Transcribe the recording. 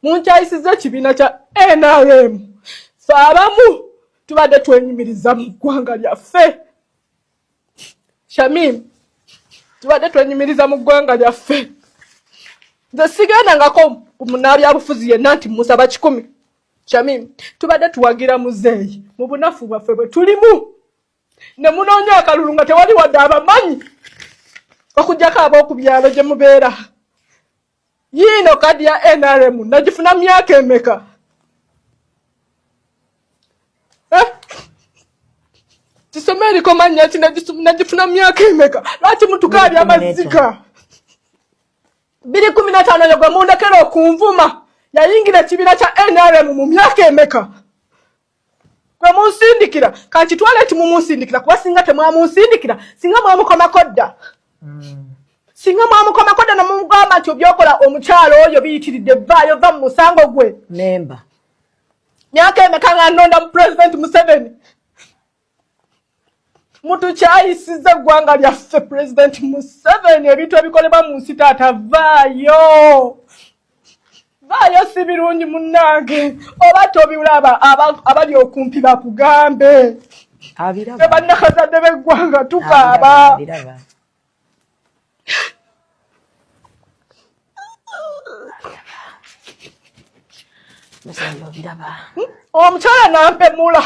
Munkyayisizza ekibiina kya NRM. Fe abamu tubadde twenyumiriza mu ggwanga lyaffe. Shamim, tubadde twenyumiriza mu ggwanga lyaffe. Nze sigendangako ku munnabyabufuzi yenna nti musaba 100. Shamim, tubadde tuwagira muzeeyi mu bunafu bwaffe bwe tulimu. Ne munoonya akalulu nga tewali wadde abamanyi okuggyako ab'oku byalo gye mubeera. Yiino kadi ya NRM nagifuna myaka emeka? Eh? Kisome eriko mannya ki? Nagifuna myaka emeka? Lwaki mutukaabya amazziga? 2015 oyo gwe mundekera okunvuma yayingira ekibiina kya NRM mu myaka emeka? Gwe munsindikira kankitwale nti mumunsindikira, kuba singa temwamunsindikira singa mwamukomako dda. Singa mwamukomako dda nemumugamba nti obyokola omukyalo oyo biyitiridde, vaayo, va mu musango gwe. Memba. Myaka emeka nga nnonda mu President Museveni? Mutukyayisiza eggwanga lyaffe. President Museveni, ebintu ebikolebwa mu nsi, taata, vaayo, vaayo, si birungi munnange. Oba tobiulaba, abali okumpi bakugambe. Abiraba. Bannakazadde b'eggwanga tukaaba. Abiraba. Muzeeyi, obiraba. Omukyala nampemula.